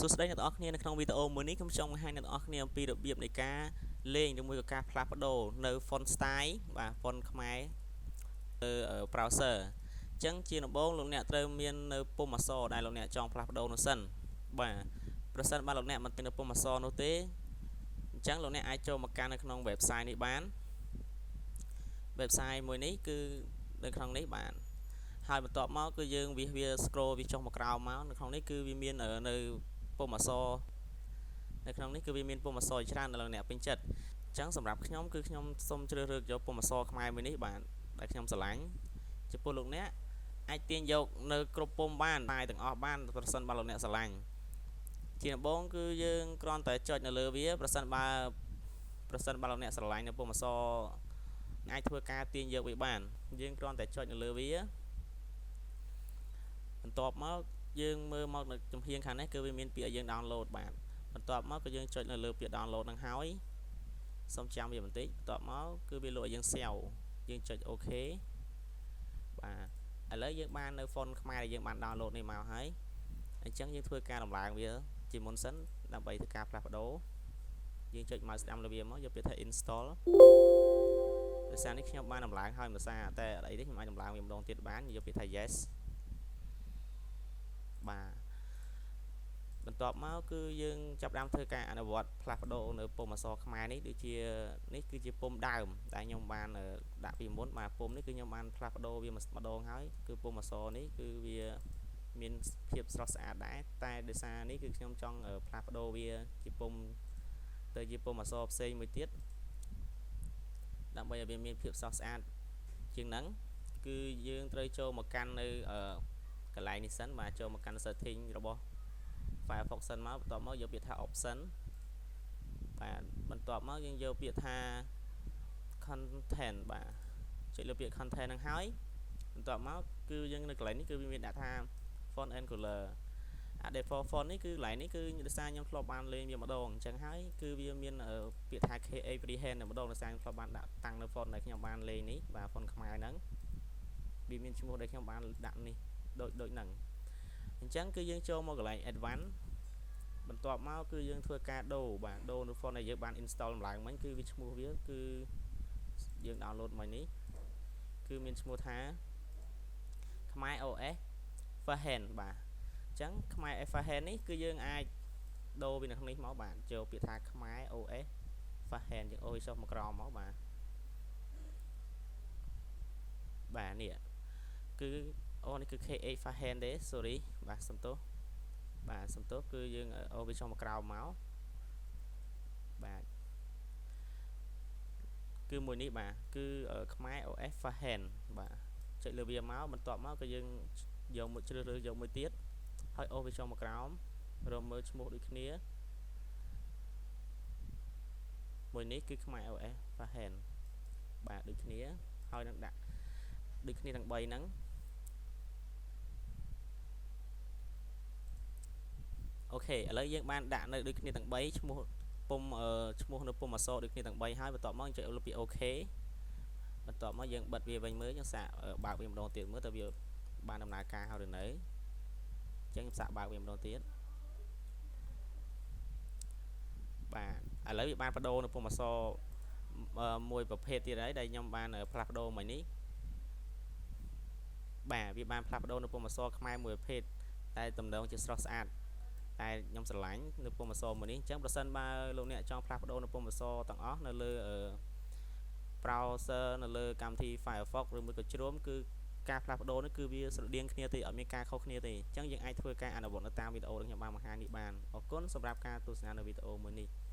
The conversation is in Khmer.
សួស្តីអ្នកទាំងអស់គ្នានៅក្នុងវីដេអូមួយនេះខ្ញុំចង់បង្ហាញអ្នកទាំងអស់គ្នាអំពីរបៀបនៃការលេងឬមួយក៏ការផ្លាស់ប្ដូរនៅ font style បាទ font ខ្មែរលើ browser អញ្ចឹងជាដំបូងលោកអ្នកត្រូវមាននៅពុម្ពអក្សរដែលលោកអ្នកចង់ផ្លាស់ប្ដូរនោះសិនបាទប្រសិនបើលោកអ្នកមិនមាននៅពុម្ពអក្សរនោះទេអញ្ចឹងលោកអ្នកអាចចូលមកកាន់នៅក្នុង website នេះបាន website មួយនេះគឺនៅក្នុងនេះបាទហើយបន្ទាប់មកគឺយើងវាវា scroll វាចុះមកក្រោមមកនៅក្នុងនេះគឺវាមាននៅពុម្ពអក្សរនៅក្នុងនេះគឺវាមានពុម្ពអក្សរច្រើនដល់អ្នកពេញចិត្តអញ្ចឹងសម្រាប់ខ្ញុំគឺខ្ញុំសូមជ្រើសរើសយកពុម្ពអក្សរខ្មែរមួយនេះបាទដែលខ្ញុំស្រឡាញ់ចំពោះលោកអ្នកអាចទាញយកនៅគ្រប់ពុម្ពបានតែទាំងអស់បានប្រសិនបើលោកអ្នកស្រឡាញ់ជាដំបូងគឺយើងគ្រាន់តែចុចនៅលើវាប្រសិនបើលោកអ្នកស្រឡាញ់នៅពុម្ពអក្សរអាចធ្វើការទាញយកវាបានយើងគ្រាន់តែចុចនៅលើវាបន្ទាប់មកយើងមើលមកនៅចំហៀងខាងនេះគឺវាមានពាក្យឲ្យយើង download បាទបន្ទាប់មកគឺយើងចុចនៅលើពាក្យ download នឹងហើយសូមចាំវាបន្តិចបន្ទាប់មកគឺវាលោកឲ្យយើង save យើងចុច OK បាទឥឡូវយើងបាននៅ font ខ្មែរដែលយើងបាន download នេះមកហើយអញ្ចឹងយើងធ្វើការដំឡើងវាជាមុនសិនដើម្បីធ្វើការផ្លាស់ប្ដូរយើងចុច mouse ស្ដាំលើវាមកយកពាក្យថា install ដោយសារនេះខ្ញុំបានដំឡើងហើយមួយសារតែអីទេខ្ញុំអាចដំឡើងវាម្ដងទៀតបានយកពាក្យថា yes បាទបន្ទាប់មកគឺយើងចាប់ផ្ដើមធ្វើការអនុវត្តផ្លាស់ប្ដូរនៅពុម្ពអក្សរខ្មែរនេះដូចជានេះគឺជាពុម្ពដើមដែលខ្ញុំបានដាក់ពីមុនបាទពុម្ពនេះគឺខ្ញុំបានផ្លាស់ប្ដូរវាម្ដងហើយគឺពុម្ពអក្សរនេះគឺវាមានភាពស្រស់ស្អាតដែរតែដោយសារនេះគឺខ្ញុំចង់ផ្លាស់ប្ដូរវាជាពុម្ពទៅជាពុម្ពអក្សរផ្សេងមួយទៀតដើម្បីឲ្យវាមានភាពស្រស់ស្អាតជាងហ្នឹងគឺយើងត្រូវចូលមកកាន់នៅកន្លែងនេះសិនបាទចូលមកកាន់ setting របស់ Firefox សិនមកបន្ទាប់មកយកពាក្យថា option បាទបន្ទាប់មកយើងយកពាក្យថា content បាទចុចលើពាក្យ content ហ្នឹងហើយបន្ទាប់មកគឺយើងនៅកន្លែងនេះគឺវាមានដាក់ថា font and color អា default font នេះគឺកន្លែងនេះគឺដោយសារខ្ញុំធ្លាប់បានលេងវាម្ដងអញ្ចឹងហើយគឺវាមានពាក្យថា KA freehand តែម្ដងដោយសារខ្ញុំធ្លាប់បានដាក់តាំងនៅ font ដែលខ្ញុំបានលេងនេះបាទ font ខ្មែរហ្នឹងវាមានឈ្មោះដែលខ្ញុំបានដាក់នេះដូចដូចហ្នឹងអញ្ចឹងគឺយើងចូលមកកន្លែង advanced បន្ទាប់មកគឺយើងធ្វើការដូរបាទដូរនៅ font ដែលយើងបាន install ឡើងមិញគឺវាឈ្មោះវាគឺយើង download មកនេះគឺមានឈ្មោះថាខ្មែរ OS Freehand បាទអញ្ចឹងខ្មែរ Freehand នេះគឺយើងអាចដូរវានៅក្នុងនេះមកបាទចូលពាក្យថាខ្មែរ OS Freehand យើងអូសចុះមកក្រោមមកបាទបាទនេះគឺអូនេះគឺ KH Freehand ទេ sorry បាទសំទោសបាទសំទោសគឺយើងអូសវាចុះមកក្រោមមកបាទគឺមួយនេះបាទគឺខ្មែរ OS Freehand បាទចុចលើវាមកបន្ទាប់មកគឺយើងយកមួយជ្រើសរើសយកមួយទៀតហើយអូសវាចុះមកក្រោមរកមើលឈ្មោះដូចគ្នាមួយនេះគឺខ្មែរ OS Freehand បាទដូចគ្នាហើយនឹងដាក់ដូចគ្នាទាំង3ហ្នឹងអូខេឥឡូវយើងបានដាក់នៅដូចគ្នាទាំង3ឈ្មោះពុំឈ្មោះនៅពុំអក្សរដូចគ្នាទាំង3ហើយបន្ទាប់មកចុចលើពាក្យ OK បន្ទាប់មកយើងបិទវាវិញមើលយើងសាកបើកវាម្ដងទៀតមើលតើវាបានដំណើរការហើយឬនៅអញ្ចឹងខ្ញុំសាកបើកវាម្ដងទៀតបាទឥឡូវវាបានបដូរនៅពុំអក្សរមួយប្រភេទទៀតហើយដែលខ្ញុំបានផ្លាស់ប្ដូរមិញនេះបាទវាបានផ្លាស់ប្ដូរនៅពុំអក្សរខ្មែរមួយប្រភេទតែតំណងជាស្រស់ស្អាតតែខ្ញុំស្រឡាញ់នៅពុម្ពអក្សរមួយនេះអញ្ចឹងប្រសិនបើលោកអ្នកចង់ផ្លាស់ប្ដូរនៅពុម្ពអក្សរទាំងអស់នៅលើ browser នៅលើកម្មវិធី Firefox ឬមួយក៏ Chrome គឺការផ្លាស់ប្ដូរនេះគឺវាស្រដៀងគ្នាទេអត់មានការខុសគ្នាទេអញ្ចឹងយើងអាចធ្វើការអនុវត្តនៅតាមវីដេអូដែលខ្ញុំបានបង្ហាញនេះបានអរគុណសម្រាប់ការទស្សនានៅវីដេអូមួយនេះ។